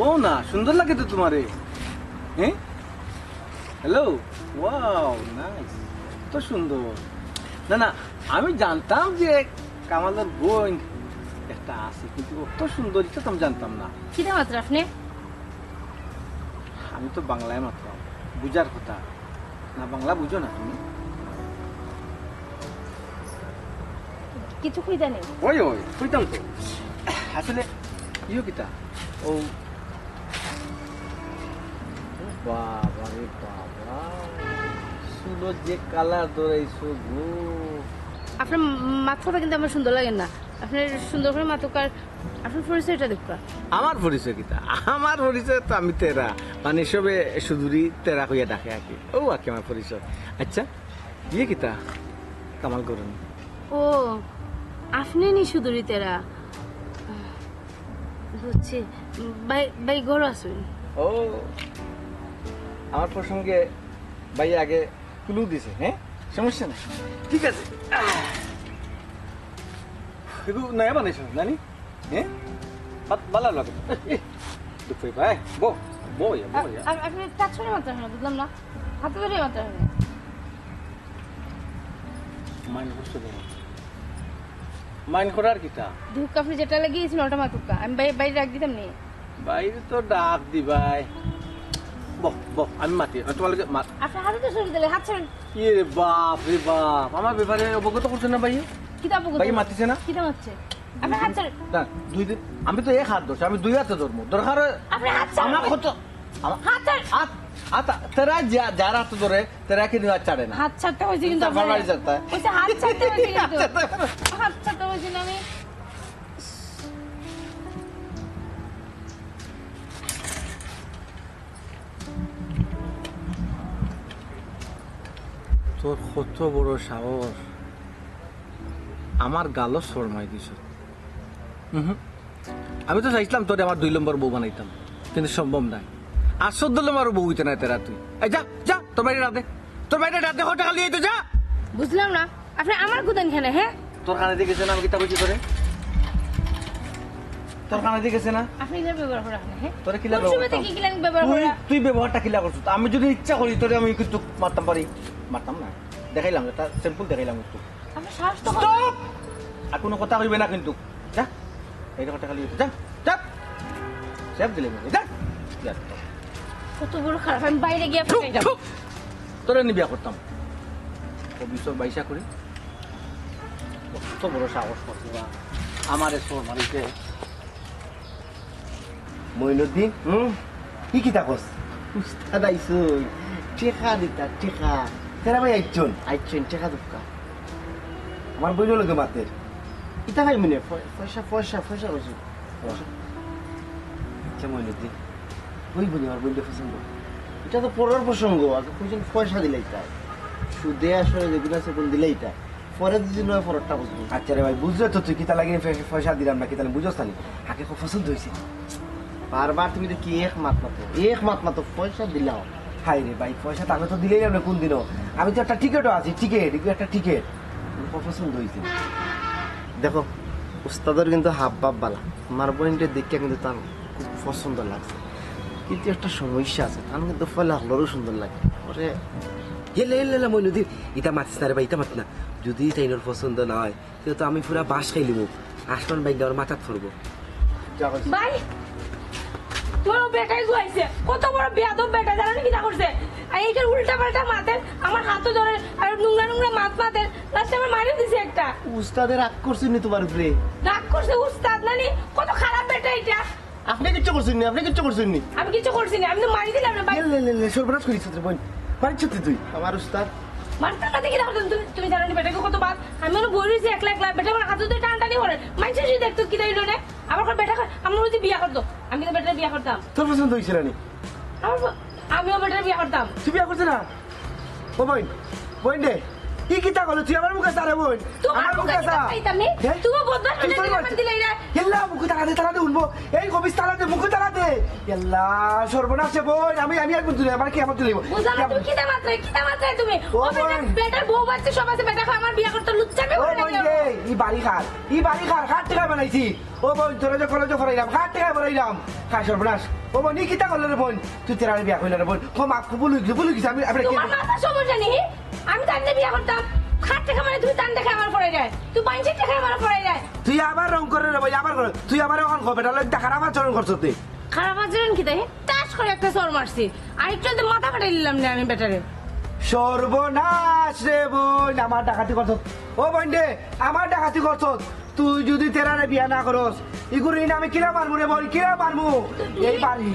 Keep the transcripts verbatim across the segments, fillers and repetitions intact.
ও না, সুন্দর লাগে তো তোমারে। হ্যাঁ, হ্যালো। Wow, nice. তো সুন্দর। না না, আমি জানতাম যে কামালর বোন একটা আছে, কিন্তু অত সুন্দর, এটা তো আমি জানতাম না। কিতা মাতরা আপনে? আমি তো বাংলায় মাতলাম, বুঝার কথা। না, বাংলা বুঝো না তুমি? কিছু কইতা নি? ওই, ওই, কইতাম তো। আসলে, ইয়ে কিতা? ও, ও বাবা রে বাবা, চুলো যে কালার ধরাইছো গো। আপনার মাত কথা কিন্তু আমার সুন্দর লাগে না। আপনে সুন্দর করে মাতুক আর আপনার পরিচয়টা দেউক্কা। আমার পরিচয় কিতা? আমার পরিচয় তো আমি তেরা, মানে সবে সুধুরি তেরা কইয়া ডাকে আর কি। ও আর কি আমার পরিচয়। আচ্ছা, ইয়ে কিতা? কামাল করুন। ও, আপনে নি সুধুরি তেরা? বুঝছি। ভাই, ভাই, ঘরো আছইন? ও, আমার প্রসঙ্গে ভাই আগে ক্লু দিছে, হ্যাঁ? সমস্যা নাই। ঠিক আছে। এগু নয়া বানাইছো, নানি? হ্যাঁ? বালা লাগে। দুঃখ পাই ভাই। বো, বো, ইয়া, বো, ইয়া। আপনে touch করে মাতরা কেনে, বুঝলাম না। হাতে ধরে মাতরা কেনে। মাইন্ড করছো কেনে? মাইন্ড করার কিতা? দুঃখ আপনে যেটা লাগিয়েছেন, ওটা মাতুক্কা। আমি বাই-, বাইরে রাখ দিতাম নি। বাইরে তো ডাক দিবায়। বহ, বহ, আমি মাতি, আমি তোমার লগে মাত- আপনার হাতে তো ছুরি দিলে, হাত ছাড়েন। ইয়ে রে বাপ রে বাপ, আমার ব্যাপারে অবগত করছে না ভাই? কিতা অবগত? ভাই মাতিছে না? কিতা মাতছে? আপনার হাত ছাড়েন। না, দুই দিন, আমি তো এক হাত ধরছি, আমি দুই হাতে ধরবো। দরকার হয় আপনি হাত ছাড়েন। আমার কত, আমার হাত ছাড়েন। হাত, হাত, তেরা যা-, যার হাত ধরে, তেরা কিন্তু হাত ছাড়ে না। হাত ছাড়তে হয়েছে কিন্তু আপনার। কইছে হাত ছাড়তে হয়েছে কিন্তু। হাত ছাড়তে হয়েছে না আমি। তোর কত বড় সাহস, আমার গালো শরমাই দিছ। উহু। আমি তো চাইছিলাম তোরে আমার দুই নম্বর বউ বানাইতাম, কিন্তু সম্ভব নাই। আর চোদ্দ নম্বর বউ হইতে নাই তেরা তুই। এই যা, যা, তোর বাইরে রাধে, তোর বাইরে রাধে, কটা খালি এই তো যা। বুঝলাম না, আপনি আমার গুদান কেনে, হ্যাঁ? তোর কানে দিয়ে গেছে না আমি কিতা কইছি তোরে? তোর কানে দিয়ে গেছে না? আপনি এগুলো ব্যবহার করা হয়, হ্যাঁ? তোরে কিলা কোন সময় ব্যবহার থেকে করতাম? কিলা আমি ব্যবহার তুই, করা? তুই ব্যবহারটা কিলা করছিস? আমি যদি ইচ্ছা করি তোরে আমি কিন্তু মারতাম পারি, মারতাম না, দেখাইলাম, একটা স্যাম্পল দেখাইলাম একটু। আপনি সাহস তো কম। Stop! আর কোনো কথা কইবে না কিন্তু। যা, এই কথাটা খালি যা, যা। সেভ দিলে মনে, যা। যা। কত বড় খারাপ, আমি বাইরে গিয়ে ফেলে যাবো। তোরে নিয়ে বিয়া করতাম। ও বিশ্বর বাইশা করি। কত বড় সাহস করছে বা। আমারে চড় মারিছে। মইনুদ্দিন, হুম? কি কিতা কস? উস্তাদ আইছইন, টেকা দিতা, টেকা। তেরা ভাই আইছইন? আইছইন, টেকা দুক্কা। আমার বইনর লগে মাতের। ইতা ভাই মনে, পয়-, পয়সা, পয়সা, পয়সা কইছইন। পয়সা। আচ্ছা মইনুদ্দিন, ওই বলি আমার বইনটা পছন্দ। এটা তো পরের প্রসঙ্গ, আগে কইছইন পয়সা দিলাইতা। সুদে আসলে যেগুলো আছে কোন দিলাইতা। পরে যদি নয় পরেরটা বুঝবো। আচ্ছা রে ভাই, বুঝলে তো তুই কিতা লাগি পয়-, পয়সা দিলাম না, কিতা লাগি বুঝছ না নি? আগে খুব পছন্দ হয়েছে। বারবার তুমি তো কি এক মাত মাতো, এক মাত মাতো, পয়সা দিলাও। হায় রে ভাই, পয়সা তো আমি তো দিলেই না কোন দিনও। আমি তো একটা টিকিটও আছি, টিকিট, এগুলো একটা টিকিট। খুব পছন্দ হয়েছে। দেখো, উস্তাদের কিন্তু হাব ভাব বালা। আমার বইনটা দেখে কিন্তু তার খুব পছন্দ লাগছে। কিন্তু একটা সমস্যা আছে, তার কিন্তু ফলে হলেরও সুন্দর লাগে। ওরে, হেলে, হেলে, হেলে, মইনুদ্দিন, ইতা মাতিস না রে ভাই, ইতা মাতিস না। যদি তাইনর পছন্দ না হয়, তে তো আমি পুরা বাঁশ খাইলিমু। আসমান ভাঙ্গি আমার মাথাত পড়বো। ভাই, তোমার ও বেটাই গুয়াইছে। কত বড় বেয়াদব বেটা, জানো নি কিতা করছে? আর এইটার উল্টা পাল্টা মাতের, আমার হাতও ধরে, আর নোংরা নোংরা মাত মাতের। লাস্টে আমার মারিও দিছে একটা। উস্তাদে রাগ করছে নি তোমার উপরে? রাগ করছে উস্তাদ, নানি? কত খারাপ বেটা এটা। আপনি কিচ্ছু করছেন নি, আপনি কিচ্ছু করছেন নি। আমি কিচ্ছু করছি না, আমি তো মারি দিলাম না ভাই। লে, লে, লে, লে, সর্বনাশ করিস রে বোন। মারিস তুই, তুই। আমার উস্তাদ। মারতে না দেখি দেখো তুমি, তুমি জানো নি বেটাকে কত বাদ? আমি অনো বই রইছি একলা একলা, বেটা আমার হাতে তো টান টানি করে। মানুষে যদি দেখতো কি দাইলো রে? আমার ঘর বেটা কয়, আমার বুঝি বিয়া করতো। আমি তো বেটার বিয়া করতাম। তোর পছন্দ হইছে না নি? আমার প-, আমিও বেটার বিয়া করতাম। তুই বিয়া করছিস না? ও বোন, বোন রে, ই কিতা করলে তুই আমার মুখে সারে বোন? তোমার আমার মুখে মুখে কিতা সারা। চাইতাম নি? হ্যাঁ? তুমি বদমাশ তুই কিতা সর্বনাশ। দিলে, দিলে রে? ইয়াল্লা, মুখে তালা দে, তালা দে, উঠবো। এই কবিস, তালা দে, মুখে তালা দে। ইয়াল্লা, সর্বনাশ রে বোন, আমি, আমি আর বুঝতে আমার কি আমার তুলিব। বুঝলাম না, তুমি কিতা মাত্রায়, কিতা মাত্রায় তুমি? ও ও বেটা, বোন। বেটার বউ বাচ্চা সব আছে, বেটা কয় আমার বিয়া করতে লুচ্চামি ও করে বোন লাগে। রে, ই বাড়ি কার, ই বাড়ি কার, কার টেকা বানাইছি? ও বইন, তোরে যে কলেজো পড়াইলাম, কার টেকায় পড়াইলাম? কার সর্বনাশ। ও বইন, ই কিতা করলে রে বইন? তুই তেরারে বিয়া করলে রে বইন। ও মাফ, ভুল অইগেছে, ভুল অইগেছে, আমি, আমি তোমার মাথা সমস্যা নেই? আমি তার বিয়া করতাম। কার টেকা মানে তুমি তার টেকায় আমার পড়াই দেয়? তুই মাইনষের টেকায় আমার পড়াই দেয়? তুই আবার রং করে রে বইন, আবার করে। তুই আবার অখন ক, বেটার লগে খারাপ আচরণ করছস তুই। খারাপ আচরণ কিতা? তাস করে একটা চড় মারছি। আর একটু তো মাথা ফাটাই নিলাম না আমি বেটারে। সর্বনাশ রে বইন, আমার ডাকাতি করছস। ও বইন রে, আমার ডাকাতি করছস। তুই যদি তেরারে বিয়া না করস, ইগু ঋণ আমি কিলা মারমু রে বইন, কিলা মারমু? এই বাড়ি।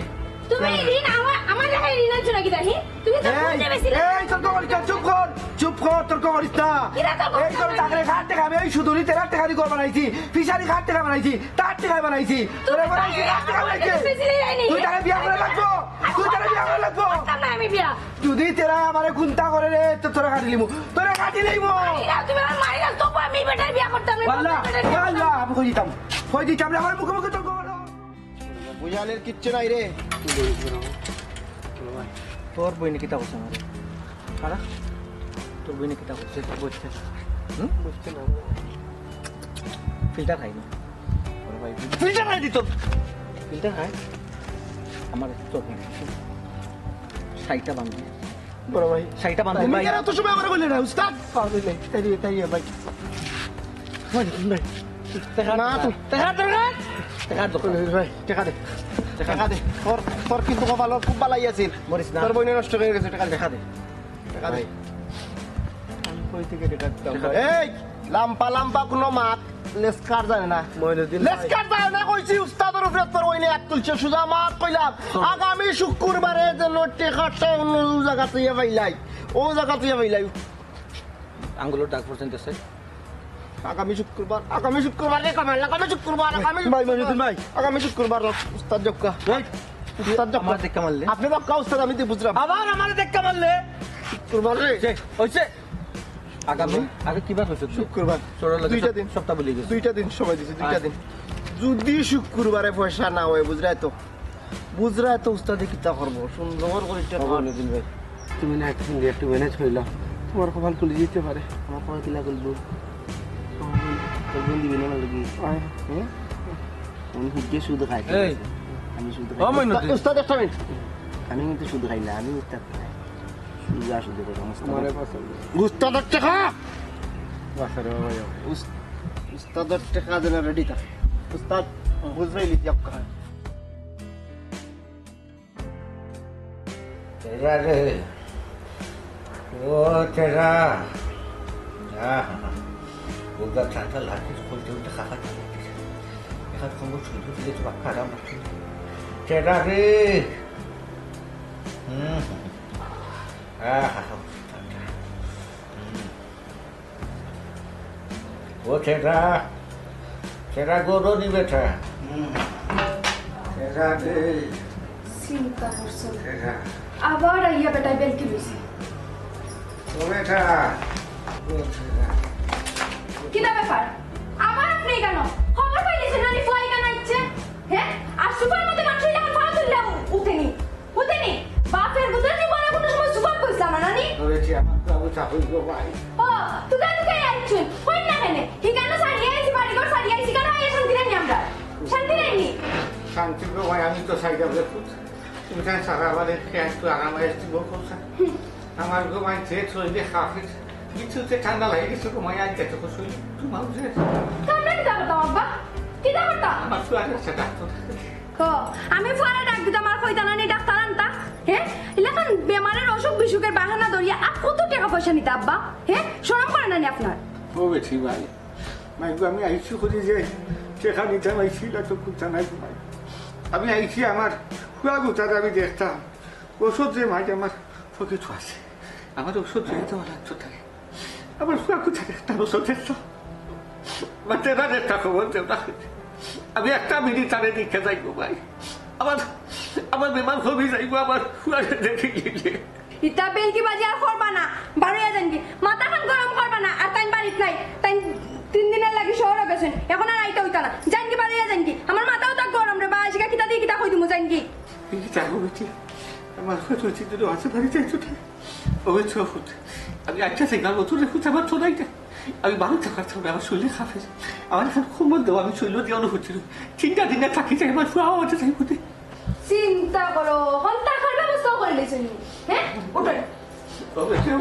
তুমি ঋণ আমার, আমার জাগায় ঋণ আনছো নাকি জানি? তুমি তো এই, বুঝতে পারছি না। এই, তর্ক করিস না, চুপ কর, চুপ কর, তর্ক করিস না। কিরা তর্ক এই করিস তোর না? চাকরি কার টেকা, আমি এই সুদুরি তেরার টেকা দি ঘর বানাইছি, ফিশারি কার টেকা বানাইছি, তার টেকায় বানাইছি। তুমি তোরে বানাইছি, তার টেকা বানাইছি। তুই তারে বিয়া করে রাখবো, তুই তারে বিয়া করে রাখবো। করতাম না আমি বিয়া। যদি তেরা আমারে কুন্তা করে রে, তো তোরে কাটি লিমু, তোরে কাটি লিমু। মারি দাও, তুমি আমার মারি দাও, তবু আমি এই বেটার বিয়া করতাম না। আল্লাহ, আল্লাহ, আমি কই দিতাম, কই দিতাম রে, আমার মুখে মুখে তর্ক করো। বুঝালের কিচ্ছু নাই রে। তোর বইনে কিতা করছে আমারে? কারা? তোর বইনে কিতা করছে? বুঝছে না। হুম? বুঝছে না। ফিল্টার খাই না। বড় ভাই, ফিল্টার খাই দিত। ফিল্টার খাই? আমার চোখ নাই। শাড়িটা বান্ধি। বড় ভাই। শাড়িটা বান্ধি তুমি ভাই। কেন অত সময় আমারে কইলে না, উস্তাদ? পাওয়া যায় নাই। তাই রে, তাই রে ভাই। ভাই, ভাই। টেকা না, দরকার। তুই টেকা দরকার। টেকা দরকার। ভাই, টেকা দে। টেকা দে। তোর, তোর কিন্তু কপাল খুব ভালাই আছিল। মরিস না। তোর বইনে নষ্ট হয়ে গেছে, টেকা দে। টেকা দে। টেকা দে। ভাই। আমি কই থেকে টেকা দিতাম? টেকা দে। এই, লাম্পা লাম্পা কোনো মাত, লেসকার জানে না। মইনুদ্দিন ভাই। লেসকার জানে না কইছি, উস্তাদর উপরে তোর বইনে আত তুলছে, সুজা মাত কইলাম। আগামী শুক্রবারে যেন টেকাটা অন্য জায়গা থেকে পাইলাই, ও জায়গা থেকে পাইলাই। আঙ্গুলের দাগ পড়ছেন দেশে। আগামী শুক্রবার, আগামী শুক্রবার রে কামাল, আগামী শুক্রবার, আগামী ভাই, মইনুদ্দিন ভাই। আগামী শুক্রবার, উস্তাদ জক্কা। এই, উস্তাদ জক্কা। আমার টেক্কা মারলে? আপনি জক্কা উস্তাদ, আমি তো বুঝলাম। আবার আমার টেক্কা মারলে? শুক্রবার রে। যে, হইছে। আগামী, আগে কিবার হইছে? শুক্রবার। চোরের লগে দুইটা সব-, দিন। সবটা ভুলে গেছি। দুইটা দিন সময় দিছি, দুইটা আচ্ছা। দিন। যদি শুক্রবারে পয়সা না হয়, বুঝরায় তো? বুঝরায় তো উস্তাদে কিতা করবো? সুন্দর করে একটা ও, কর। মইনুদ্দিন ভাই। তুমি না একটু সুন্দর একটু ম্যানেজ করিলাও, তোমার কপাল খুলি যেতে পারে। আমার কপাল কিলা খুলবো? তোর বোন দিবি না লাগি? আয়। হ্যাঁ? আমি হুদ্দে সুদ খাই। এই। আমি সুদ ও, খাই। মইনুদ্দিন। উস্তাদ, উস্তাদ, একটা মিনিট। আমি কিন্তু সুদ খাই না, আমি উস্তাদ খাই। সুদ আর সুদ খাই, আমার উস্তাদ। আমারে পছন্দ। উস্তাদ একটা খা। বাসা রে বাবা, যাও। উস-, উস্তাদর টেকা যেন রেডি থাকে। উস্তাদ, বুঝবাই নি, যাও, খা। তেরা রে, ও তেরা। আহা, উদার ঠান্ডা লাগছে, খুলতে খুলতে খাবার খাওয়া লাগছে। এখন কম্বল ছুঁই দিলে তো বাক্কা আরাম লাগছে। তেরা রে। হুম, হুম। আহা, ঠান্ডা। হুম। ও ছেড়া, ছেড়া গরু নি বেটা। হুম। ছেড়া দে। চিন্তা করছো। ছেড়া। আবার আইয়া বেটায় বেলকি লইছে। ও বেটা, ও ছেড়া। কিতা ব্যাপার? আবার আপনি কেন? খবর পাইলিছেন না নি ফুয়া ইখান আইছে? হ্যাঁ? আর সুপার মধ্যে মানুষ ইখান ফাও তুললে উঠেনি। বুঝলি? বাপের বুঝে জীবনে কোনো সময় সুপার কইছিলাম না, নানি? ধরেছি, আমার তো আবু চাকরি গো ভাই। ও, তুকাই তুকাই আইছুন। কই না কেনে? হিকানো সারিয়া আইছি, বাড়ি ঘর সারিয়া আইছি, কেন আইয়া শান্তি নাই আমরা? শান্তি নাই নি? শান্তি গো ভাই, আমি তো সাইডা বলে খুব। তুমি জানো সারা আমাদের খেয়ে একটু আরাম আইছি বউ করছে। আমার গো ভাই যে শরীরে কাফির, কিছুতে ঠান্ডা লাগে, কিছু ঘুমাই আর যেটুকু শরীর, তোমার বুঝে। তো আমরা কিতা করতাম, আব্বা? কিতা করতাম? আমার তো আর একটা ডাক্তার। ক, আমি ফুয়ারে ডাক দিতাম আর কইতা না নি ডাক্তার আনতা? হ্যাঁ? ইলাখান বেমারের অসুখ বিসুখের বাহানা ধরিয়া আর কত টেকা পয়সা নিতা আব্বা? হ্যাঁ? শরম করে না নি আপনার? ও বেটি ভাই, মাইগো, আমি আইছি করি যে টেকা নিতাম আইছি, ইলা তো কুন্তা নাই ভাই। আমি আইছি আমার ফুয়া গুতার আমি দেখতাম। ওষুধ যে মাঝে আমার পকেটও আছে, আমার ওষুধ যে দেওয়া লাগতো তাই। আমার ফুয়া গুতার একটা ওষুধ দেখতাম। আমার তেরার একটা খবর দেও না। আমি একটা মিনিট তারে দেখে যাইবো ভাই। আমার, আমার বেমার কমি যাইবো, আমার ফুয়ারে দেখে গেলে। ইতা বেলকি বাজি আর করবা না, বারইয়া যাইনগি। মাথাখান গরম করবা না, আর তাইন বাড়িত নাই। তাইন তিন দিনের লাগি শহরো গেছইন, এখন আর আইতা অইতা না। যাইনগি, বারইয়া যাইনগি। আমার মাথাও তা গরম রে বা, আইসিকা কিতা দি কিতা কই দিমু, যাইনগি। এই কি চাকু বেটি? আমার হয়তো চিন্তা আছে, বাড়ি যাইতো না। ওই চকুত। আমি আচ্ছা, সিঙ্গার মতো রেখে আমার তো নাই। আমি বাড়িতে থাকতাম না, আমার শরীরে খাবে। আমার এখন খুব মন দেবো, আমি শরীর দিয়ে অনুভূতি। চিন্তা দিন না থাকি যাই, আমার ফুয়া আমার যাই বুঝে। চিন্তা করো, হন্তা খাওয়ার ব্যবস্থা করে নিয়েছেন। হ্যাঁ, উঠেন।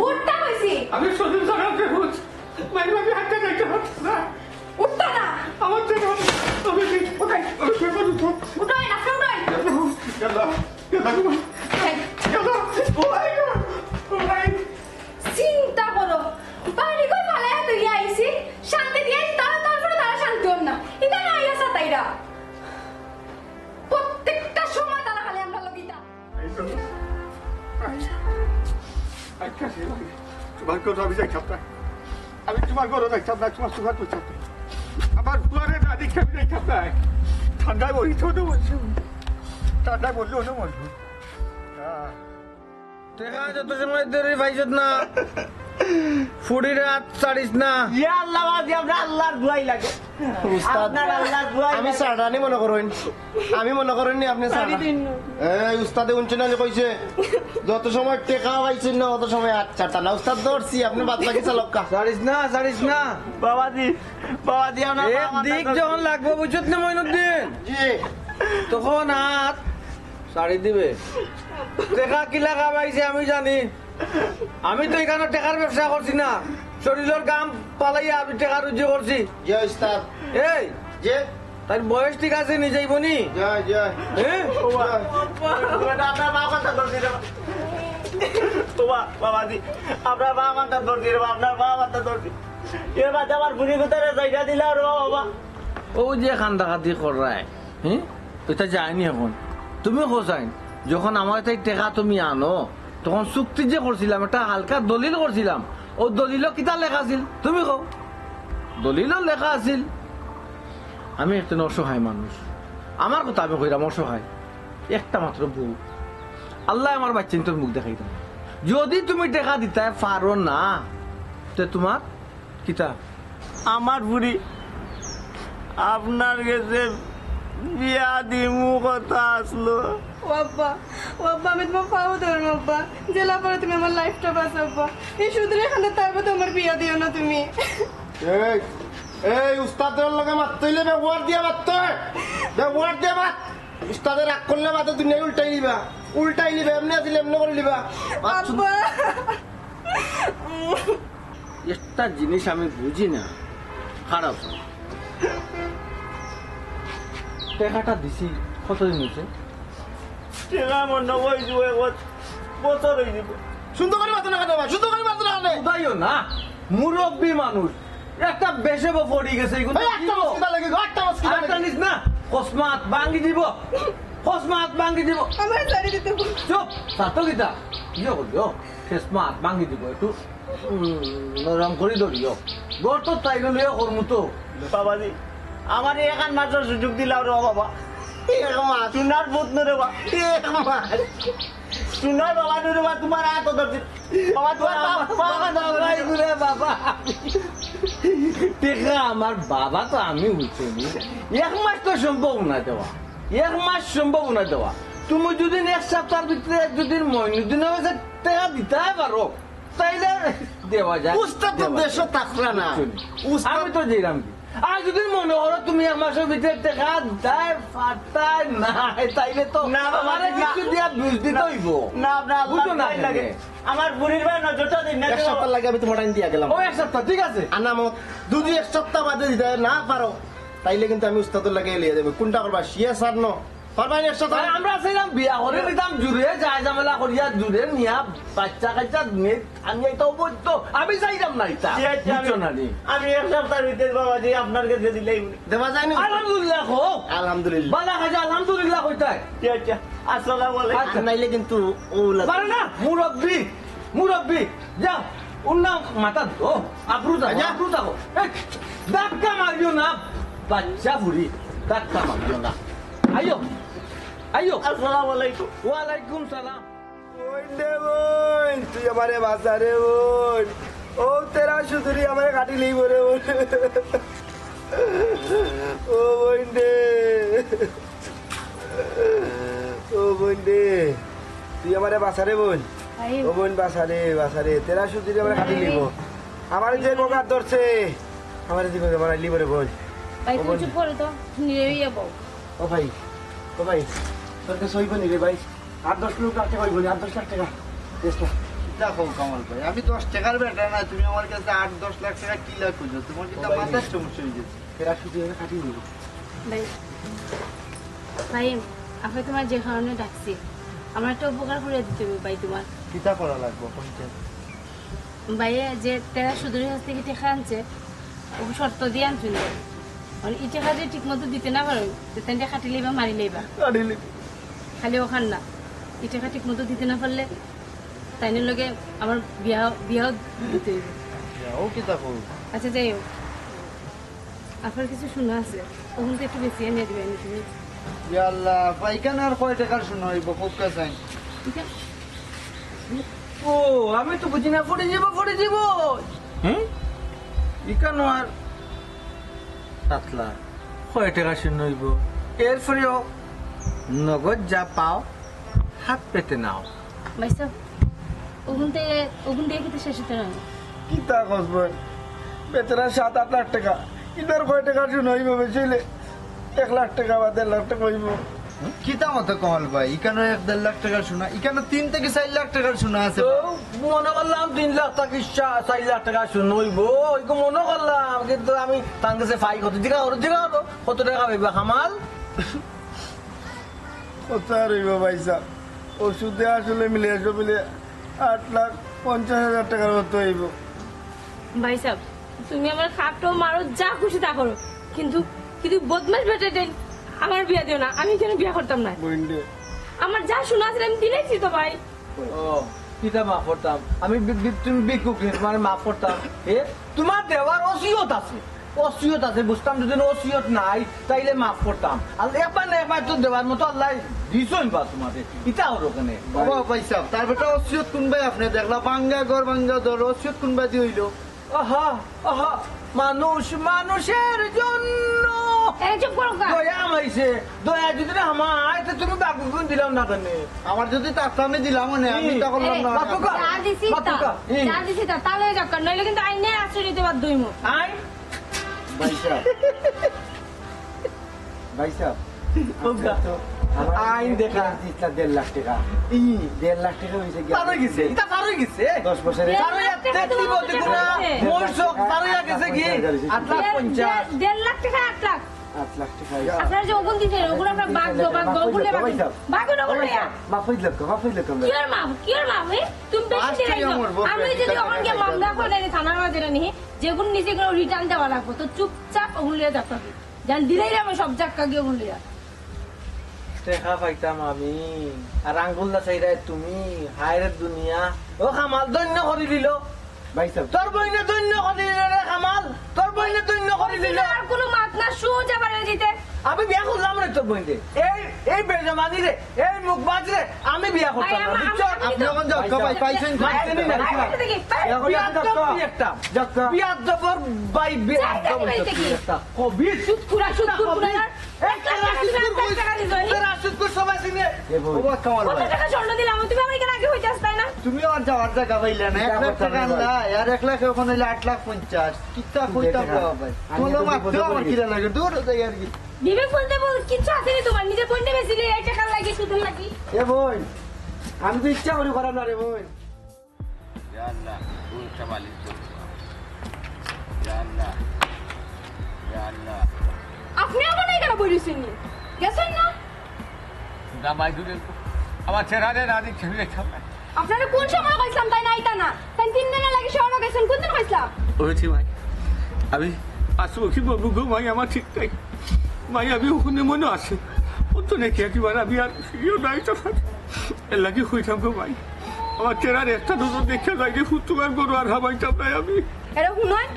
উঠতা কইছি। আমি শরীর খারাপ রে ভূত। মাই, আমি হাঁটতে যাইতে পারছি না। উঠতা না। আমার জন্য আমি কি উঠাই, আমি কি করব? উঠাই, আজকে উঠাই। গেল, গেল, গেল। উঠাই। গেল। ও ভাই গো, ও ভাই। চিন্তা করো, বাড়ি ঘর ফালাইয়া তুই আইছি, শান্তি দিয়া আইছি, তারা তারপরে তারা শান্তি হন না। এটা না আইয়া সাতাইরা। প্রত্যেকটা সময় তারা খালি আমরা লগিতা। আচ্ছা, তোমার ঘরো আমি যাইতাম না। আমি তোমার ঘরো যাইতাম না, তোমার সুখা করতাম না। আমার ফুয়ারে না দেখে আমি যাইতাম না। ঠান্ডায় মরি তো মরবো। ঠান্ডায় মরলে অন্য মরবো। আহ। টেকা যত সময় দেরি পাইছত না, ফুড়ির হাত ছাড়িস না। ইয়া আল্লাহ, বাজি, আমরা আল্লাহর দোয়াই লাগে। উস্তাদ, আপনার আল্লাহর দোয়াই আমি লাগে। ছাড়ানি মনে করইন, আমি মনে করইন নি আপনি ছাড়া। এই উস্তাদে উনছে না কইছে, যত সময় টেকা পাইছেন না, অত সময় হাত ছাড়তা না। উস্তাদ ধরছি, আপনি বাদ বাকি চালক্কা। ছাড়িস না, ছাড়িস না। বাবাজি, বাবাজি, আমরা এক দিক যখন লাগবো, বুঝছত না মইনুদ্দিন? জি। তখন হাত ছাড়ি দিবে। টেকা কিলা কামাইছে আমি জানি। আমি তো এখানো টেকার ব্যবসা করছি না, শরীলর ঘাম ফালাইয়া আমি টেকা রুজি করছি। জি, উস্তাদ। এই, জি। তার বয়স ঠিক আছে নি, যাইবো নি? জি, জি। হ্যাঁ? জি। আপনার মা কথা ধরছি রে। বাবা, বাবাজি, আপনার মা কথা ধরছি রে, আপনার মা কথা ধরছি। এ বাচ্চা আমার বুড়ি ভিতরে জায়গা দিলা রে বাবা। ও যে কান্দাকাটি কররায়, হ্যাঁ? এটা যায়নি এখন। তুমি কও চাইন, যখন আমার তাই টেকা তুমি আনো, তখন চুক্তি যে করছিলাম, একটা হালকা দলিল করছিলাম, ও দলিলও কিতা লেখা আছিল? তুমি কও। দলিলও লেখা আছিল। আমি একজন অসহায় মানুষ, আমার কথা আমি কইরাম, অসহায়, একটা মাত্র বউ। আল্লায় আমার বাচ্চাইন্তর মুখ দেখাইতা। যদি তুমি টেকা দিতায় পারো না, তে তোমার কিতা? আমার ফুড়ি আপনার গেছে বিয়া দিমু কথা আছলো। ও আব্বা, ও আব্বা, আমি তোমার পাও ধরমু আব্বা। যেলা পারো তুমি আমার লাইফটা বাঁচাও আব্বা। এই সুদের এখানে তারপর তোমার বিয়া দিও না তুমি। এই, এই উস্তাদর লগে মাততে অইলে ব্যবহার দিয়া মাততে অয়। ব্যবহার দিয়া মাত। উস্তাদে রাগ করলে মাতে দুনিয়া উল্টাই দিবা। উল্টাই দিবা, এমনে আছিল এমনে করি দিবা। আব্বা। একটা জিনিস আমি বুঝি না, খারাপ। টেকাটা দিছি, কতদিন অইছে? টেকা মনে অয় দুই এক বছর অই যিবো। সুন্দর করি মাতো না কেনে, সুন্দর করি মাতো না কেনে? উদাইও না, মুরব্বি মানুষ, একটা বেশে পড়ি গেছে, এগুলো এই একটা মস্কিটা লাগে, একটা মস্কিটা লাগে। নিস না, কসমাত ভাঙ্গি দিবো, কসমাত ভাঙ্গি দিবো। আমার শাড়ি দিতে বল। চুপ, সাতো কিতা? ইয়ে করবি, ও, কসমাত ভাঙ্গি দিবো, একটু, উম, নরম করি ধরিও। ঘর তো তাই লইয়া করমু তো। বাবাজি, আমার এই এখান মাত্র সুযোগ দিলাও রে বাবা। এক মাস। সোনার পুত রে বা। এক মাস। সোনার বাবা রে বা, তোমার হাত ধরছি। বাবা, তোমার বাবা, বাবা, বাবা, বাবা, বাবা। টেকা আমার বাবা তো আমি উঠছি। এক মাস তো সম্ভব না দেওয়া, এক মাস সম্ভব না দেওয়া। তুমি যদি এক সপ্তাহর ভিতরে যদি মইনুদ্দিনের কাছে টেকা দিতে পারো, তাইলে দেওয়া যায়, উস্তাদ তো দেওয়া যায়। দেশো থাকরা না। বুঝছো নি? উস্তাদ আমি তো দিলাম কি? আর যদি মনে করো তুমি এক মাসর ভিতরে টেকা দেয় পারতায় না, তাইলে তো না বাবা, আমারে না। কিছু দিয়া বুঝ দিতে অইবো। না, না, বুঝো না লাগে। আমার বুড়ির ভাই নজরটা দিন না। এক সপ্তাহ লাগে আমি তোমার টাইম দিয়া গেলাম। ও, এক সপ্তাহ, ঠিক আছে। আনামত, যদি এক সপ্তাহ বাদে দিতে না পারো, তাইলে কিন্তু আমি উস্তাদর লাগে লিয়ে দেবো। কোনটা করবা? শিয়া সার ন? পারবা না এক সপ্তাহ? আরে, আমরা ছিলাম বিয়া করে নিতাম জুরে, যায় ঝামেলা করিয়া জুরে নিয়া বাচ্চা কাচ্চা নিয়ে আমি এটা অবৈধ, আমি চাইলাম না এটা। জি, আচ্ছা, বুঝছো আমি, না নি? আমি এক সপ্তাহের ভিতরে বাবাজি আপনার কাছে দিলেই উনি। দেওয়া যায় না? আলহামদুলিল্লাহ কও। আলহামদুলিল্লাহ। বালা খাইছে আলহামদুলিল্লাহ কইতায়। জি, আচ্ছা। আসসালামু আলাইকুম। আচ্ছা। আর নাইলে কিন্তু ও লাগবে। পারে না, মুরব্বি, মুরব্বি, যাও, উন্না মাথা ধো, আব্রু যাও, আচ্ছা। আব্রু যাও। এই, ধাক্কা মারিও না, বাচ্চা ফুড়ি, ধাক্কা মারিও না। আইও, আইও। আসসালামু আলাইকুম। ওয়ালাইকুম সালাম। বইন রে বইন, তুই আমারে বাঁচা রে বইন। ও তেরা সুন্দরী আমারে কাটি নেই বলে বইন। ও বইন রে, ও বইন রে, তুই আমারে বাঁচা রে বইন। ভাই। ও বোন, বাঁচা রে, বাঁচা রে, তেরা সুদিরে আমার খাটি নিব। আমার যে গোগার ধরছে, আমার যে গোগার মারাই নিব রে বোন। ভাই, ও তুমি বোন। চুপ করো তো, নিয়ে যাবো। ও ভাই, ও ভাই, তোর কাছে হইব নি রে ভাই? আট দশ লাখ টাকা হইব নি, আট দশ লাখ টাকা। দশ লাখ। কিতা কও কামাল ভাই, আমি দশ টাকার বেটা না, তুমি আমার কাছে আট দশ লাখ টাকা কিলা খুঁজো? তোমার কিতা ও ভাই। মাথার সমস্যা হয়ে গেছে? তেরা সুদিরে খাটি নিব। ভাই, ভাই, আমি তোমার যে কারণে ডাকছি, আমার একটা উপকার করে দিতে হবে ভাই তোমার। কিতা করা লাগবো, কোনটা? ভাইয়ে যে তেরা সুদির কাছ থেকে টেকা আনছে, ও শর্ত দিয়া আনছইন। আর ই টেকা যদি ঠিক মতো দিতে না পারো, তে তাইনরে খাটি লইবা, মারি লইবা। খাটি লইবা। খালি অখান না, ই টেকা ঠিক মতো দিতে না পারলে, তাইনর লগে আমার বিয়া, বিয়াও দিতে হইব। বিয়াও কিতা করব? আচ্ছা, যাই হোক, আপনার কিছু সোনা আছে, ওখান থেকে একটু বেশি আনিয়া দিবেন তুমি। ইয়া আল্লাহ, ভাই, ইখান আর কয় টেকার সোনা হইব, খুব কাছে। ও, আমি তো বুঝি না, পড়ে যাব, পড়ে যাব। হুম? ইখান আর পাতলা। কয় টেকা শূন্য হইব? এরপরেও নগদ যা পাও, হাত পেতে নাও। ভাইসাব, ওখান থেকে, ওখান থেকে কিন্তু শেষ হতে নয়। কিতা কস ভাই? বেচারা সাত আট লাখ টাকা। ইবার কয় টেকা শূন্য হইব বেশি হইলে? এক লাখ টাকা বা দেড় লাখ টাকা হইব। কিতা মতো কমল ভাই, ইখানো এক দেড় লাখ টাকার সোনা, ইখানো তিন থেকে চার লাখ টাকার সোনা আছে। তো মনে করলাম তিন লাখ টাকা, চা-, চার লাখ টাকা সোনা হইব, ওইগু মনে করলাম, কিন্তু আমি তার কাছে পাই কত? জিগা করো, জিগা করো, কত টাকা পাইবা কামাল? কত আর হইব ভাইসাব? ওষুধে আসলে মিলে, সব মিলে আট লাখ পঞ্চাশ হাজার টাকার মতো হইব। ভাইসাব, তুমি আমার খাপটাও মারো, যা খুশি তা করো, কিন্তু, কিন্তু বদমাশ বেটাটাই আমার বিয়া দিও না, আমি এখানে বিয়া করতাম না। বইন রে। আমার যা সোনা আছে আমি দিলাইছি তো ভাই। ও, কিতা মাফ করতাম? আমি বি-, বি-, তুমি ভিক্ষুক নি, তোমারে মাফ করতাম। এ, তোমার দেওয়ার ওসিয়ত আছে, ওসিয়ত আছে, বুঝতাম যদি ওসিয়ত নাই, তাইলে মাফ করতাম। আর একবার না একবার তো দেওয়ার মতো আল্লাহ দিছইন বা তোমারে, ইটা হলো কেনে? ও ভাইসাব, তার বেটা ওসিয়ত কোন ভাই আপনি দেখলা, ভাঙ্গা ঘর, ভাঙ্গা দর, ওসিয়ত কোন ভাই দিয়ে হইল? আহা, আহা, মানুষ মানুষের জন্য। এই চুপ করো কা। দয়া আমাইছে, দয়া যদি না আমায়, তো তুমি বাগুন দিলাম না কেনে? আমার যদি তার সামনে দিলাম মানে, আমি হুম। তা করলাম এই, না। বাপুকা, যা দিছি তা, বাপুকা, হুম। যা দিছি তা, তা লয়ে যাও, নইলে কিন্তু আইনে আশ্রয় নিতে বাধ্য হইমু। আই? ভাইসাব, ভাইসাব, ওগা। তো আমার আইন দেখা। দিছলা দেড় লাখ টাকা। ই। দেড় লাখ টাকা হইছে গিয়া। পার হই গেছে, ইটা পার হই গেছে। দশ বছরে। পার হইয়া দেড় লাখ টাকা তেত্রিশ তো বছর গুণা, হইছে। মোর শখ পার হইয়া গেছে কি? আট লাখ পঞ্চাশ। দেড়, দেড় লাখ টাকা আট লাখ। আট লাখ টাকা। আপনারা যে ওগুন দিছেন, ওগুন আপনারা বাগ দো, বাগ দো, ওগুন লেবা। বাগ দো, ওগুন লেবা। মাফ হইল, মাফ হইল, মাফ হইল। কি আর মাফ? কি আর মাফ, এ? তুমি বেশি পাঁচ দিলাইছো। টাকা মরবো, আমি যদি ওখানে গিয়ে মামলা করে থানার মাঝে নিয়ে, যেগুন নিচে গুলো return দেওয়া লাগবো, তো চুপচাপ ওগুন লিয়ে যাও। জান দিলেই রে, আমি সব জাক্কা গিয়ে বলিয়া। টেকা পাইতাম আমি, আর আঙ্গুল না চাইরায় তুমি, হায় রে দুনিয়া। ও কামাল, ধন্য করি দিল। ভাইসাব। তোর বইনে ধন্য করি দিল রে কামাল, তোর বইনে ধন্য করি দিল। আর কোনো মাত না, সোজা বাড়ি দিতে। আমি বিয়া করলাম রে তোর বইনে। এই, এই বেজমানি রে, এই মুখবাজ রে, আমি বিয়া করতাম না, ভাই, বুঝছো? আমি আপনি এখন যাও, ভাই, ভাই, পাইছেন? ভাই, মাইকেনি না, ভাই, ভাই, দেখি, ভাই। এখন বিয়াদ্দব যাও, তুই একটা। যাও। বিয়াদ্দবর ভাই, বিয়াদ্দব যাও, তুই ভাই, দেখি। একটা। কবির। সুদ খুরা, সুদ খুরা। কবির। এক লাখ টাকা দিলে এক লাখ টাকা দিছো, নি? তোরা সুদ খুর সবাই চিনে। এ বউ। ও বাবা, কামাল কত ভাই। টাকা স্বর্ণ দিলাম? তুমি আমার এখানে আগে হইতে আসতায় না? তুমি আর যাওয়ার জায়গা পাইলে না। এক লাখ টাকা আনলা, আর এক লাখ এখন হইলে আট লাখ পঞ্চাশ। কিতা কইতাম বাবা ভাই? আমি তোলো তো মারতেও বিপদে আমার পড়ি। কিরা লাগে, দূর হয়ে যায় আর কি। বিবেক বলতে বল, কিচ্ছু আছে নি তোমার? নিজে বইনে বেশি নিয়ে এই টাকার লাগি, সুদের লাগি। এ বইন, আমি তো ইচ্ছা করি করাম না রে বইন। ইয়া আল্লাহ, কোন একটা মালিক করবো। ইয়া আল্লাহ, ইয়া আল্লাহ। আপনি আমার এখানে বই রইছেন নি? গেছেন না? না, মাই দূরে, আমার চেহারা না দেখে আমি দেখতাম না। আপনারে কোন সময় কইছিলাম তাইন আইতা না? তাইন তিন দিনের লাগি শহরে গেছেন, কোন দিন কইছিলাম? ওই যে মাই, আমি আসবো কি বলবো গো মাই, আমার ঠিক নাই। মাই, আমি ওখানে মনে আছে। ও তো নাকি একবার আমি আর ফিরিও নাই তো। এর লাগি কইতাম গো মাই। আমার চেহারার একটা নজর দেখে যাই রে, হুতুকার গরু আর হামাইতাম নাই আমি। এরে হুনইন,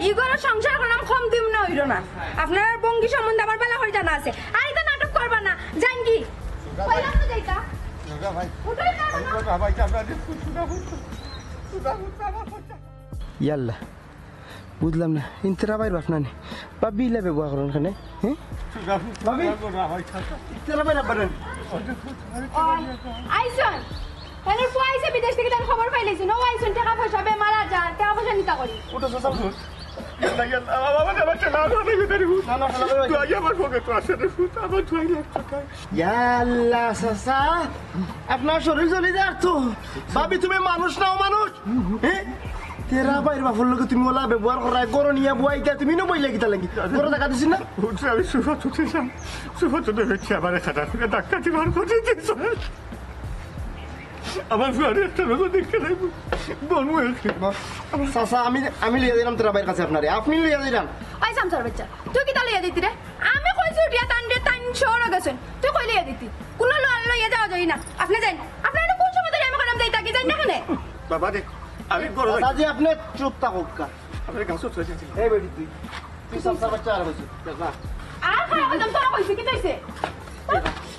ই ঘরো সংসার করলাম কম দিন না হইল না। আপনার ভঙ্গি সম্বন্ধে আমার ভালা করি জানা আছে। আর ইতা নাটক করবা না, জান কি? কইলাম না যাইতা। দুর্গা ভাই। উঠোই না, না, না। দুর্গা ভাই, আমরা যে সুদা হুত, সুদা হুত, আমার হচ্ছে। ইয়াল্লা, বুঝলাম না, ইন্তরা ভাইর বাপ না নি? বা বিলে বেবুয়া করুন এখানে, হ্যাঁ? সুদা হুত, ভাবি? সুদা হুত, আমার হচ্ছে। ইন্তরা ভাইর বাপ না নি? ও, আইসন। তাইলে ফুয়া আইছে বিদেশ থাকি, তাইন খবর পাইলাইছইন, ও আইছইন, টেকা পয়সা, বেমার আজার, টেকা পয়সা নিতা করি। উঠো চাচা, উঠো। ইয়াল্লা, ইয়াল্লা, আমার, আমার, আমার টেকা, আমার, আমার, আমার, না, না, না, না, না। তুই আগে আমার পকেটো আছে রে, ফুট, আমার ছয় লাখ টেকা। ইয়াল্লা, চাচা, আপনার শরীর জ্বলি যার তো। ভাবি, তুমি মানুষ নাও মানুষ? হ্যাঁ? তেরা ভাইর বাপর লগে তুমি ওলা ব্যবহার করায়, গরু নিয়া বুয়াই দিয়া তুমি নবইলে কিতা লাগি? গরু দেখা দিছি না? উঠছে, আমি সুফা তুলছিলাম। সুফা তুলে দেখছি আমার খাটা খুলে ধাক্কা দিবার করছে। আমার ফুয়ারে একটা রোজা দেখতে লাগবো। বনু এসে। চাচা, আমি, আমি লইয়া দিলাম তেরা ভাইর কাছে আপনারে। আপনি লইয়া দিলাম। ওই সামসার বাচ্চা, তুই কিতা লইয়া দিতি রে? আমি কইছি উঠিয়া তান রে, তাইন শহরে গেছইন। তুই কই লইয়া দিতি? কোনো লো-, লইয়া যাওয়া যায় না। আপনি যাইন। আপনার কোন সময় ধরে আমি কইলাম যাইতা কি, যাইন না কেনে? বাবা রে, আমি গরু চাচা জি, আপনি চুপ থাকুক্কা। আমি গাছ উঠে যাচ্ছি। এই বেটি তুই, তুই সামসার বাচ্চা আর কইছিস, যা। আর কই, আমি তোরা কইছি, কিতা অইছে?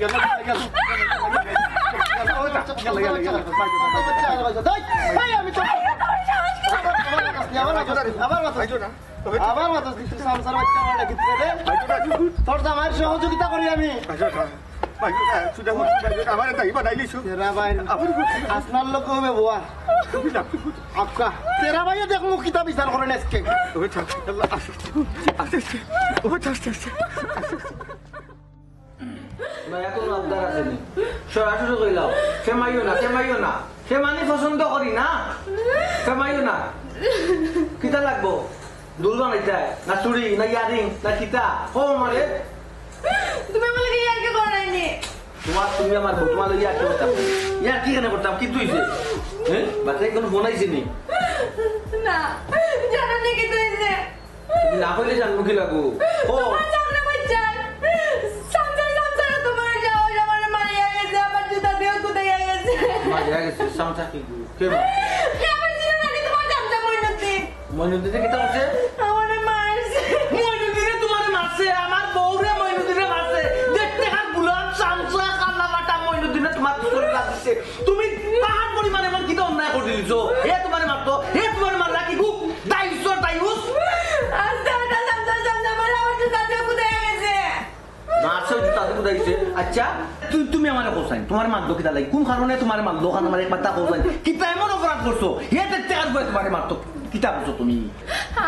গেল, গেল, গেল। গেল, গেল, গেল। এই, এই, আমি তো আবার মাথাস নি, আবার মাথাস নি, আবার মাথাস নি। আবার মাথাস নি, তুই সামসার বাচ্চা আমার ডাকিস রে। তোর জামাইর সহযোগিতা করি আমি। তেরা ভাই, আপনার লোক হবে বুয়া। আপকা, তেরা ভাইয়ে দেখমু কিতা বিচার করেন আজকে। নয়া কোনো আবদার আছে নি? সরাসরি কইলাও, "সে মাইও না, সে মাইও না, সে মানি পছন্দ করি না, সে মাইও না।" কিতা লাগবো? দুল বানাইতায়? না চুড়ি, না ইয়ারিং, না কিতা? কও আমারে। তুমি বলে কি ইয়ার্কি করায়নি? তোমার, তুমি আমার বউ, তোমার লগে ইয়ার্কি করতাম। ইয়ার্কি কেনে করতাম? কিতা অইছে? হ্যাঁ? বাচ্চায় কোনো ফোন আইছে নি? না, জানো নি কিতা অইছে? তুমি না কইলে জানবো কি লাগবো? ও। তোমার সামনে বাচ্চা। সামনে, সামনে তোমার যাও, আমার মারিয়া গেছে, আমার জুতা দিয়া কুদাইয়া গেছে। মারিয়া গেছে, সামনে কি গো? কে মা? কে আমার ছিল নাকি তোমার চামচা মইনুদ্দিন? মইনুদ্দিনে কিতা করছে? আমারে মারছে। মইনুদ্দিনে তোমারে মারছে? আমার বউরে মইনুদ্দিনে মারছে। দেখতে কার গোলাপ চামচা কালা বাটা মইনুদ্দিনে তোমার পিছনে লাগ দিছে। তুমি পাহাড় পরিমাণ এমন কিতা অন্যায় করে দিছো? হে তোমারে মারতো, হে তোমারে মারলা কি গো? দাইছো, দাইউস। আস্তে আস্তে চামচা চামচা মারে আমার জুতা দিয়া কুদাইয়া গেছে। মারছে, জুতা দিয়া কুদাইছে। আচ্ছা, তু-, তুমি আমারে কও চাইন, তোমারে মারলো কিতা লাগি? কোন কারণে তোমারে মারলো? ওখানে আমার এক মাথা কও চাইন। কিতা এমন অপরাধ করছো? হে দেখতে কার বউয়ে তোমারে মারতো। কিতা করছো তুমি?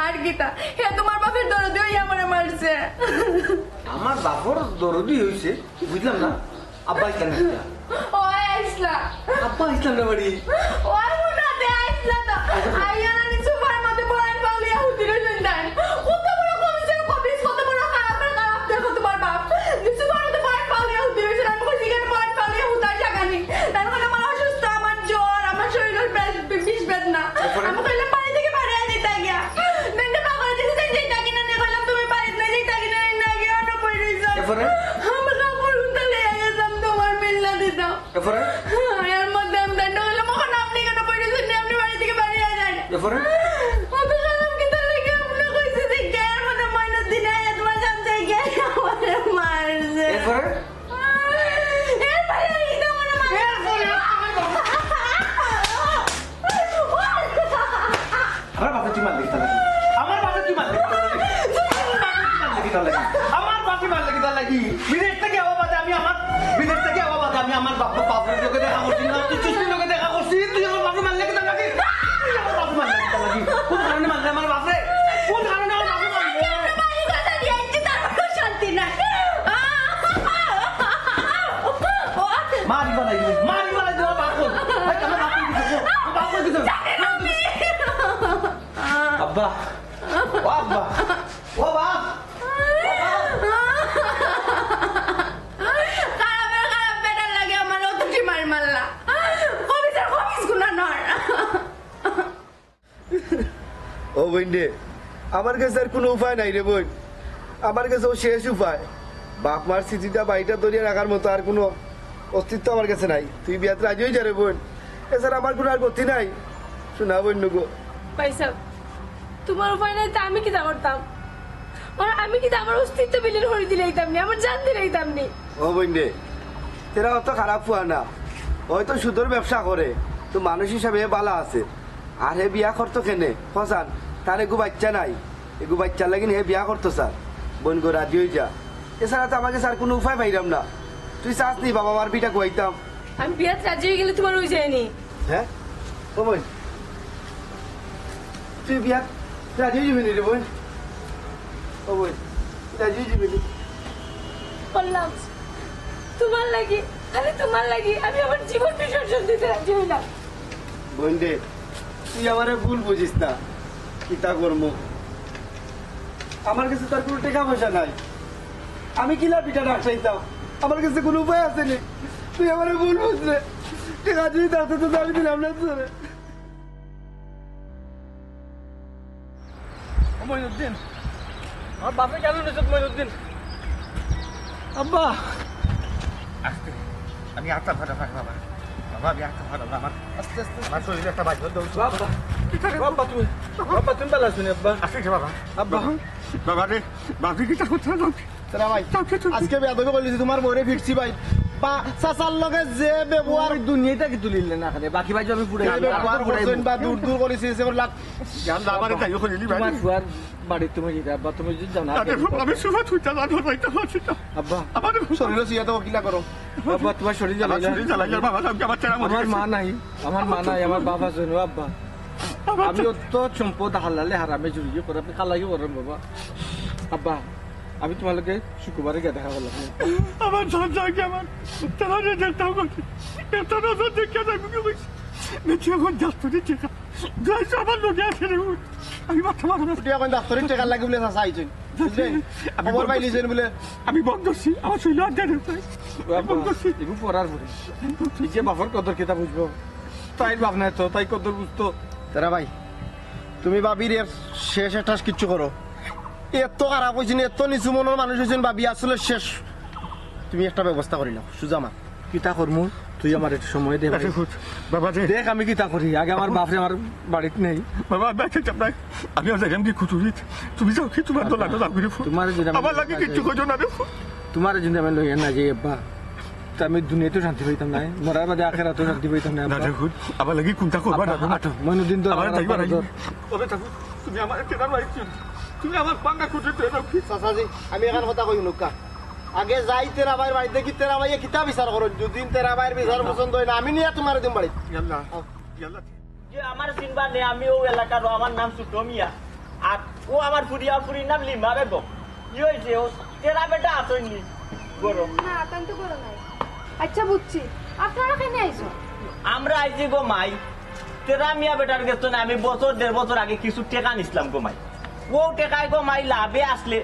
আর কিতা? হে তোমার বাপের দরদি অইয়া আমারে মারছে। আমার বাপর দরদি অইছে? বুঝলাম না। আব্বা আইছলা না? ওই আইছলা। আব্বা আইছলা না বাড়ি? ওই মনে হয় আইছলা তো। আইয়া না নি সুপার মধ্যে পড়ান পাউলিয়া হুতি রইলেন তাই। কত বড় কমিশন কবিস, কত বড় খারাপের খারাপ দেখো তোমার বাপ। নি সুপার মধ্যে পড়ান পাউলিয়া হুতি রইলেন। আমি কইছি, "কেন পড়ান পাউলিয়া হুতার জায়গা নেই?" তার মানে আমার অসুস্থ, আমার জ্বর, আমার শরীরের বেশ, বিষ বেদনা। এরপরে? আমি কইলাম, "বাড়ি থেকে বাইরে আয়, যেতে গিয়া।" বেন্ডে পাগল দিকে যাই, যেতে কিনা নে কইলাম, "তুমি বাড়িত নাই, যেতে কিনা নে, না গিয়া অন্য পড়ে রইছো।" এরপরে? আমি কাপড় উতালে গেলাম, তোমার মিল্লা দিতাম। এরপরে? এর মধ্যে আমি বেন্ডে কইলাম, "ওখানে আপনি কেন পড়ে রইছেন? আপনি বাড়ি থেকে বাইরে আয় যান।" এরপরে? অত সালাম কিতা লাগে? আপনি কইছে যে, "কে?" এর মধ্যে মইনুদ্দিন আয়া তোমার সামনে গিয়া আমারে মারছে। এরপরে? এরপরে এই তো মনে হয় এরপরে? আমার বাপে তুই মারলে কিতা লাগি? আমার বাপে তুই মারলে কিতা লাগি? আমার বাপে তুই মারলে কিতা লাগি? আমার বাপে মারলে কিতা লাগি? বিদেশ থেকে আওয়া বাদে আমি আমার, বিদেশ থেকে আওয়া বাদে আমি আমার বাপ, বাপের লগে দেখা করছি না, তুই চুষ্টির লগে দেখা করছি, তুই আমার বাপে মারলে কিতা লাগি? তুই আমার বাপে মারলে কিতা লাগি? কোন কারণে মারলে আমার বাপরে? কোন কারণে আমার বাপে মারলে? শান্তি নাই। মারি বানাই দিবি, মারি বানাই দিবি, আমার বাপ কই? এই, আমার বাপ কই গেছে? আমার বাপ কই গেছে? আব্বা, ও আব্বা, ও বাপ, ও বাপ। খারাপের খারাপ বেটার লাগে আমার অত কি মারি মারলা। কবিসের কবিস গুনা নয়। ও বইন রে, আমার গেছে আর কুনু উপায় নাই রে বইন, আমার গেছে অউ শেষ উপায়। বাপ মার স্মৃতিটা বাড়িটা ধরিয়া রাখার মতো আর কুনু অস্তিত্ব আমার গেছে নাই। তুই বিয়াত রাজি অই যা রে বইন, এছাড়া আমার কুনু আর গতি নাই। শোনা বইন গো। ভাইসাব, তুমার উপায় নাই তে আমি কিতা করতাম? আর আমি কিতা আমার অস্তিত্ব বিলীন করি দিলাইতাম নি, আমার জান দিলাইতাম নি? ও বইন রে, তেরা অত খারাপ ফুয়া না, অয়তো সুদর ব্যবসা করে, তো মানুষ হিসাবে হে ভালা আছে। আর হে বিয়া করতো কেনে? কও চাইন, তার এগু বাইচ্চা নাই, এগু বাইচ্চার লাগি হে বিয়া করতো চার। বইন গো রাজি অই যা, এছাড়া তো আমার গেছে আর কুনু উপায় পাইরাম না। তুই চাস নি বাবা মার ভিটা খুয়াইতাম? আমি বিয়াত রাজি অইগেলে তুমার অই যায়নি। হ্যাঁ? ও বোন, তুই বিয়াত রাজি অইযিবি নি রে বোন? ও বোন, রাজি অইযিবি নি? বললাম, তুমার লাগি, খালি তুমার লাগি আমি আমার জীবন বিসর্জন দিতে রাজি অইলাম। বোন রে, তুই আমারে ভুল বুঝিস না। কিতা করমু? আমার গেছে তো আর কুনু টেকা পয়সা নাই। আমি কিলা বিটা ডাক চাইতাম? আমার গেছে কুনু উপায় আছে নি? তুই আমারে ভুল বুঝ রে। টেকা যদি থাকতো তো আমি দিলাম না তোরে। ও মইনুদ্দিন, আমার বাপরে কেনে নিছত মইনুদ্দিন? আব্বা! আস্তে, আমি আটটা ফাটা ফাটা বাবা। বাবা, আমি আটটা ফাটা বাবা। আস্তে, আস্তে। আমার শরীরে একটা বাজলো, দৌড়। বাবা, বাবা, তুমি, বাবা, তুমি ভালা আছো নি, আব্বা? আস্তে, আস্তে, বাবা। আব্বা। বাবা রে, বাবা, কিতা করতে হবে? তোরা ভাই, আজকে বেয়াদবি করিলিছি, তুমার বউরে ফিরছি ভাই। বা, চাচার লগে যে ব্যবহার, আমি দুনিয়াটা কি তুলিলে না এখানে? বাকি ভাই আমি পুড়ে যে ব্যবহার করছেন বা দূর দূর করিছি, সে করলাম। জান, আমারে তাইও করিলি ভাই। তুমার ফুয়ার বাড়িত তুমি যাইতা, আব্বা, তুমি যদি জানা। আরে, আমি সুরত হইতে না, ধর হইতে পারছি না। আব্বা, আমার শরীরে সিয়া তো কিলা করো। আব্বা, তুমার শরীর আমার জ্বালাইলা। শরীর জ্বালাইলা, বাবা, আমি আমার চেহারা মনে আমার হচ্ছে। মা নাই, আমার মা নাই, আমার বাবা জন্য, আব্বা। আমার আমি তো অত সম্পদ হালালে হারামে চুরি করে, আপনি খালাকি করেন, বাবা। আব্বা, আমি তুমার লগে শুক্রবারে গিয়া দেখা করলাম। আমার ধন যাকে আমার, তারা যে যেতাম করছে, এত নজর দেখে যাবে কি কইছে? বেটি এখন ডাক্তারি টেকা। যাই তো আমার লগে আছে রে, উঠ। আমি মাথা মাথা তুই এখন ডাক্তারি টেকা লাগি বলে চাচা আইছইন। বুঝলেন? আমি খবর বন্ধ পাইলিছেন বলে। আমি বন্ধ আছি, আমার শরীরে আর জানে নাই। বাবা, বন্ধ আছি। এগু পড়ার পরে। এই যে বাপর কদর কিতা বুঝবো? তাই বাপ নাই তো, তাই কদর বুঝতো। তারা ভাই, তুমি ভাবির এর শেষ একটা কিচ্ছু করো। এত খারাপ অইছইন, এত নিচু মনর মানুষ অইছইন, ভাবি আসলে শেষ। তুমি একটা ব্যবস্থা করিলাও, সুজা মা। কিতা করমু? তুই আমার একটু সময় দে, ভাই। আচ্ছা, খুঁজ। বাবা রে। দেখ, আমি কিতা করি। আগে আমার বাপরে আমার বাড়িত নেই। বাবা, আমি আছি, আপনার, আমি আর যাইলাম কি কুটুরিত? তুমি যাও কি, তোমার তো লাগো, যাও করে ফুট। তোমার যদি আমি আমার লাগি কিচ্ছু করছো না রে ফুট। তোমার যদি আমি লইয়া না যাই, আব্বা, তো আমি দুনিয়াতেও শান্তি পাইতাম না, মরার বাদে আখেরাতেও শান্তি পাইতাম না, না আব্বা। রে ফুট, আমার লাগি কোনটা করবা আব্বা, না? আটো, মইনুদ্দিন তো আমার আমার যাইবা আব্বার নাই। দর। ওরে ঠাকুর, তুমি আমার কেনার বাড়ি ছিল। তুমি আমার পাঙ্গা কুটুরিত হয়ে যাও কি? চাচাজি, আমি এখন কথা কই হুনুক্কা। আগে যাই তেরা ভাইর বাড়িত দেখি, তেরা ভাইয়ে কিতা বিচার করইন। যদি তেরা ভাইর বিচার পছন্দ অয় না, আমি নিয়া তোমারে দিমু বাড়িত। ইয়াল্লা, আও। ইয়াল্লা। যে আমার চিনবা নে, আমি অউ এলাকার, আমার নাম ছোট মিয়া। আর অউ আমার ফুরি, আমার ফুরির নাম লিমা বেগম। কি অইছে? অউ তেরা বেটা আছইন নি? গরম। না, তান তো গরম নাই। আচ্ছা, বুঝছি। আপনারা কেনে আইছো? আমরা আইছি গো মাই। তেরা মিয়া বেটার গেছ থনে আমি বছর, দেড় বছর আগে কিছু টেকা নিছলাম গো মাই। অউ টেকায় গো মাই লাভে আছলে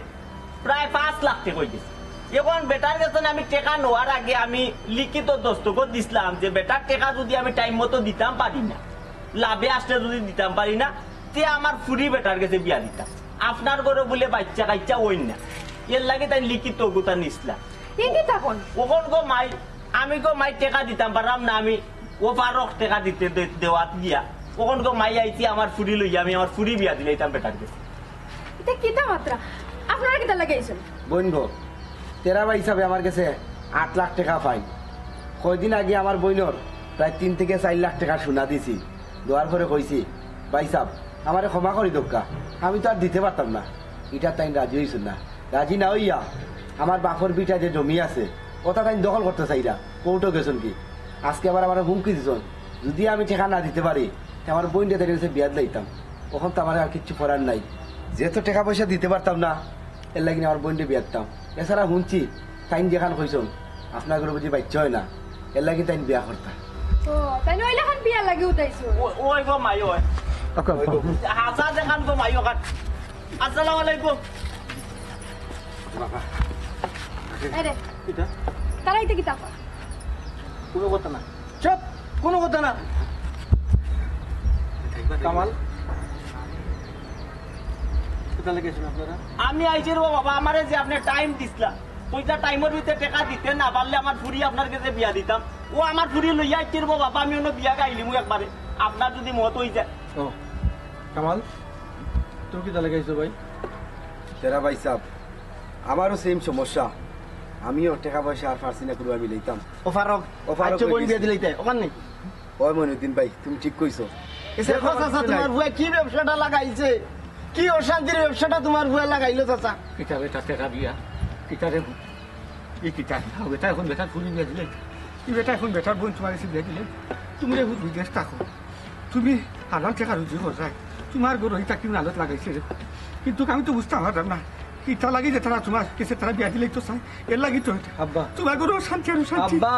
প্রায় পাঁচ লাখ টেকা অইগেছে। এখন বেটার গেছ থনে আমি টেকা নেওয়ার আগে আমি লিখিত দস্তখত দিছলাম যে বেটার টেকা যদি আমি time মতো দিতাম পারি না, লাভে আছলে যদি দিতাম পারি না, তে আমার ফুরি বেটার গেছে বিয়া দিতাম। আপনার ঘরো বুলে বাইচ্চা কাইচ্চা অইন না, এরলাগি তাইন লিখিত অগুতা নিছলা। ই কিতা কইন? অখন গো মাই, আমি গো মাই টেকা দিতাম পারলাম না, আমি অউ ফারুক টেকা দিতে দে-, দেওয়াত গিয়া। অখন গো মাই আইছি আমার ফুরি লইয়া, আমি আমার ফুরি বিয়া দিলাইতাম বেটার গেছে। ইতা কিতা মাতরা? আপনারা কিতা লাগি আইছইন? বইন গো, তেরা ভাই হিসাবে আমার গেছে আট লাখ টেকা পাইন। কয়দিন আগে আমার বইনর প্রায় তিন থেকে চাইর লাখ টেকা সোনা দিছি। দেওয়ার পরে কইছি, "ভাইসাব, আমারে ক্ষমা করি দেউক্কা, আমি তো আর দিতে পারতাম না।" ইটা তাইন রাজি অইছইন না। রাজি না অইয়া আমার বাপর ভিটা যে জমি আছে, ওটা তাইন দখল করতা চাইরা, কোর্টো গেছইন কি। আজকে আবার আমারে হুমকি দিছইন, যদি আমি টেকা না দিতে পারি, তে আমার বইনরে তাইন গেছে বিয়া দিলাইতাম। অখন তো আমার আর কিচ্ছু করার নাই, যেহেতু টেকা পয়সা দিতে পারতাম না, এরলাগি আমার বইনরে বিয়া দিতাম। এছাড়া হুনছি, তাইন যেখান কইছইন, আপনার ঘরো বুঝি বাইচ্চা অয় না, এরলাগি তাইন বিয়া করতা। ও, তাইন অইলে অখন বিয়ার লাগি উঠাইছো? ও, অয় গো মাই, অয়। ওকে, ওকে। হাছা যেখান গো মাই, অখান। আসসালামু আলাইকুম। বাবা। আরে। কিতা? তারা ইতা কিতা কয়? কুনু কথা না। চুপ! কুনু কথা না। কামাল, কিতা লাগি আইছইন আপনারা? আমি আইছি রে বাবা, আমারে যে আপনে time দিছলা, অউ যে time-র ভিতরে টেকা দিতে না পারলে আমার ফুরি আপনার গেছে বিয়া দিতাম। অউ আমার ফুরি লইয়া আইছি রে বাবা, আমি অনো বিয়া গাইলিমু একবারে, আপনার যদি মত অই যায়। ও, কামাল, তুমি কিতা লাগি আইছো ভাই? তেরা ভাইসাব, আমারও same সমস্যা, আমিও টেকা পয়সা আর পারছি না কুনুভাবে মিলাইতাম। ও ফারুক, ও ফারুক আইচ্ছা, বইন ভাই। বিয়া দিলাইতে, অখান নি? ওই মইনুদ্দিন ভাই, তুমি ঠিক কইছো। এ দেখো চাচা, তোমার ফুয়ায় কি ব্যবসাটা লাগাইছে, কি অশান্তির ব্যবসাটা তোমার ফুয়ায় লাগাইলো চাচা। কিতা বেটা, টেকা দিয়া, কিতা রে, ই কিতা, হাও বেটা, অখন বেটার ফুরি বিয়া দিলে। ই বেটা এখন বেটার বইন তুমার গেছে বিয়া দিলে, তুমি রে বিদেশ থাকো, তুমি হারাম টেকা রুজি কররায়, তুমার ঘরো ইতা কিতা আলত লাগাইছে রে? কিন্তু আমি তো বুঝতাম পারলাম না, ইতা লাগি যে তারা তুমার গেছে তারা বিয়া দিলেই তো চায়, এর লাগি তো ইতা। আব্বা। তুমার ঘরো শান্তি আর শান্তি। আব্বা,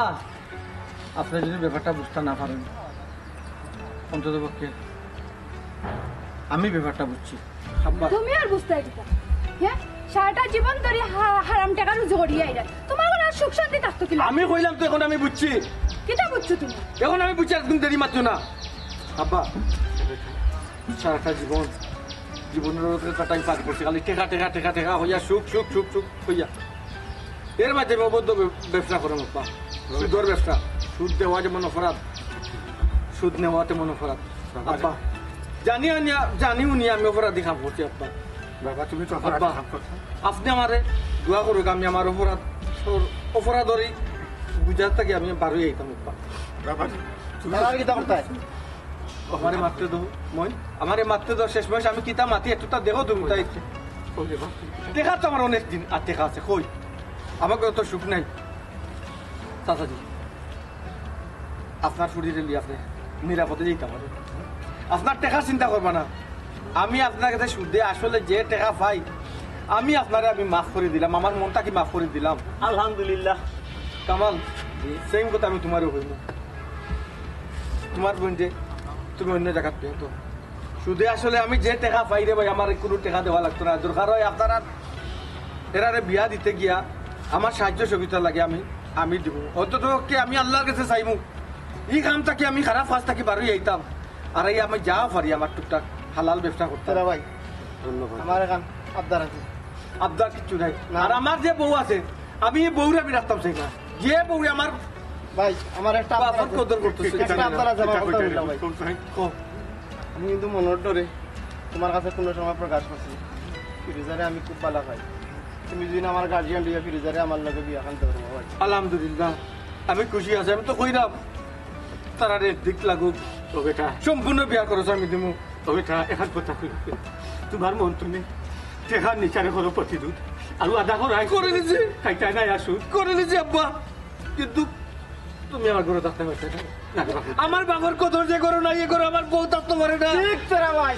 আপনে যদি ব্যাপারটা বুঝতা না পারেন, অন্তত পক্ষে আমি ব্যাপারটা বুঝছি। আব্বা। তুমি আর বুঝতায় কিতা? হ্যাঁ, সারাটা জীবন ধরি হা-, হারাম টেকা রুজি করিয়া আইরায়, তুমার ঘরো আর সুখ শান্তি থাকতো কিলা? আমি কইলাম তো এখন আমি বুঝছি। কিতা বুঝছো তুমি? এখন আমি বুঝছি, একদম দেরি মাতিও না। আব্বা, সারাটা জীবন, জীবনর লগে কাটাই পার করছি, খালি টেকা, টেকা, টেকা, টেকা কইয়া সুখ, সুখ, সুখ, সুখ কইয়া। এর মাঝে আমি অবৈধ ব্য-, ব্যবসা কররাম আব্বা, সুদর ব্যবসা। সুদ দেওয়া যেমন অপরাধ, সুদ নেওয়া তেমন অপরাধ। আব্বা, জানি আনিয়া, জানি উনি আমি অপরাধী কাম করছি আব্বা। বাবা, তুমি তো অপরাধী আব্বা, কাম করছো। আপনে আমারে দোয়া করুক, আমি আমার অপরাধ, অপরাধ অরি বুঝার থাকি আমি বারই আইতাম আব্বা। বাবা, তুমি তারা আর কিতা করতায়? আমারে মাততে দাও, মইন, আমারে মাততে দাও, শেষ বয়স আমি কিতা মাতি একটু তা দেখো তুমি তাই। ওরে বাবা। টেকা তো আমার অনেক দিন আর টেকা আছে, কই? আমার ঘরো তো সুখ নাই। চাচাজি, আপনার শরীরে নিয়ে আপনি নিরাপদে যেতে পারেন। আপনার টেকা চিন্তা করবা না, আমি আপনার কাছে সুদে আসলে যে টেকা পাই, আমি আপনারে আমি মাফ করি দিলাম, আমার মন থাকি মাফ করি দিলাম। আলহামদুলিল্লাহ। কামাল, সেম কথা আমি তুমারেও কইমু। তুমার বইনরে তুমি অন্য জাগাত বিয়া তো। সুদে আসলে আমি যে টেকা পাই রে ভাই, আমার কুনু টেকা দেওয়া লাগতো না। দরকার অয় আপনারা এরারে বিয়া দিতে গিয়া আমার সাহায্য সহযোগিতা লাগে, আমি, আমি দিমু। অন্তত পক্ষে আমি আল্লার কাছে চাইমু, ই কাম থাকি আমি খারাপ কাজ থাকি বারই আইতাম। আর এই আমি যা পারি আমার টুকটাক হালাল ব্যবসা করতাম। দাদা ভাই, ধন্যবাদ। আমার এখান আবদার আছে। আবদার কিচ্ছু নাই। না। আর আমার যে বউ আছে, আমি ই বউরে আমি রাখতাম চাই না। যে বউ আমার ভাই, আমার একটা আবদার আছে। কদর করতেছে। একটা আবদার আছে, আমার কথা কইলা ভাই। কও। আমি কিন্তু মনর ডরে তুমার কাছে কুনু সময় প্রকাশ করছি না। ফিরোজারে আমি খুব ভালা পাই। তুমি যদি আমার গার্জিয়ান দিয়া ফিরোজারে আমার লগে বিয়া খান দেও ভাই। আলহামদুলিল্লাহ, আমি খুশি আছি। আমি তো কইরাম, তারার একদিক লাগুক। ও বেটা। সম্পূর্ণ বিয়া খরচ আমি দিমু। ও বেটা, এখান কথা কই। তুমার মন তুমি টেকার নিচারে করো প্রতিরোধ। আর আদা করাই করে দিছি। খাইতায় না আসু। করে দিছি আব্বা। কিন্তু তুমি আমার ঘরো থাকতে পারতে না। না, না। আমার বাবার কদর যে ঘরো নাই, এ ঘরো আমার বউ থাকতে পারে না। ঠিক তোরা ভাই।